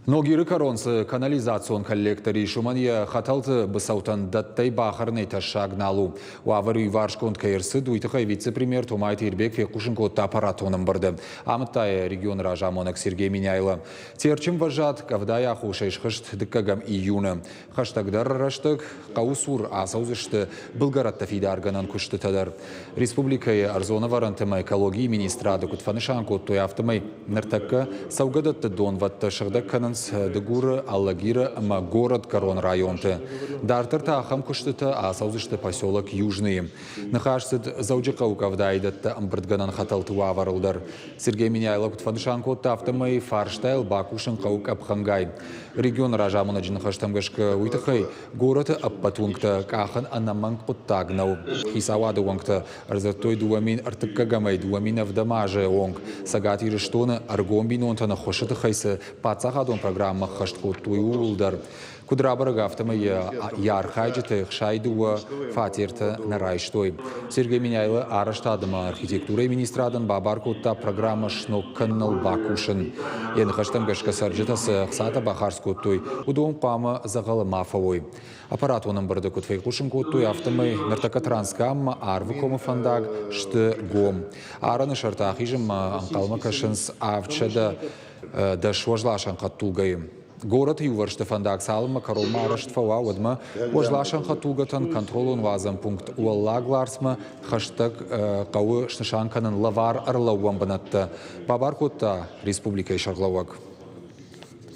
Ногиры кӕрон цы канализацион коллектор ис, уымӕн йӕ хӕтӕлты быцӕутӕн дӕттӕй бахӕрынӕй тӕссаг нал у. Уавӕр иуварсгонд кӕй ӕрцыд, уый тыххӕй вице-премьер Томайты Ирбег фехъусын кодта аппаратон ӕмбырды. Амыдта йӕ регионы разамонӕг Сергей Меняйло. Терчы мвӕзад къӕвдайы аххосӕй схызт дыккӕгӕм июны. Хӕстӕгдӕр рӕстӕг хъӕуы цур ацӕудзысты былгӕрӕттӕ фидаргӕнӕн куыстытӕ дӕр. Республикӕйы ӕрдзон ӕвӕрӕнты ӕмӕ экологийы министрады куыд фӕнысан кодтой, афтӕмӕй ныртӕккӕ цӕугӕдӕтты донвӕдтӕ сыгъдӕг кӕнынц Дыгуры, Алагиры ӕмӕ горӕтгӕрон районты. Дарддӕр та ахӕм куыстытӕ ацӕудзысты поселок Южныйы. Ныхас цыд Дзӕуджыхъӕуы къӕвдайы дӕттӕ ӕмбырдгӕнӕн хӕтӕлты уавӕрыл дӕр. Сергей Меняйло куыд фӕнысан кодта, афтӕмӕй фарстайыл бакусын хъӕуы къӕпхӕнгай. Регионы разамонӕджы ныхӕстӕм гӕсгӕ, уый тыххӕй горӕты ӕппӕт уынгтӕ къахын ӕнӕмӕнг хъуыддаг нӕу. Хицауады уӕнгтӕ ӕрдзырдтой 2001 ӕмӕ 2007 азы онг Цӕгат Ирыстоны ӕргом бинонтӕн ӕххуысы тыххӕй цы паддзахадон программӕ ӕххӕст кодтой, ууыл дӕр. Куыд рабӕрӕг, афтӕмӕй йӕ архайджыты 62 фатертӕ нӕ райстой. Сергей Меняйло арӕзтад ӕмӕ архитектурӕйы министрадӕн бабар кодта программӕ сног кӕныныл бакусын. Йӕ ныхӕстӕм гӕсгӕ цӕрджытӕ цы ӕхцатӕ бахардз кодтой, уыдон хъуамӕ дзӕгъӕлы ма фӕуой. Аппаратон ӕмбырды куыд фехъусын кодтой, афтӕмӕй ныртӕккӕ Транскаммӕ Арвыкомы фӕндаг сты гом. Арӕны сӕрты ахизынмӕ ӕнхъӕлмӕ кӕсынц 710 уӕзласӕн хӕдтулгӕйы. Горӕты иувӕрсты фӕндаг цалынмӕ кӕронмӕ арӕзт фӕуа, уӕдмӕ уӕзласӕн хӕдтулгӕтӕн контролон-уадзӕн пункт Уӕллаг Ларсмӕ хӕстӕг хъӕуы снысан кӕнын лӕвар ӕрлӕууӕн бынӕттӕ, бабар кодта республикӕйы сӕргълӕууӕг.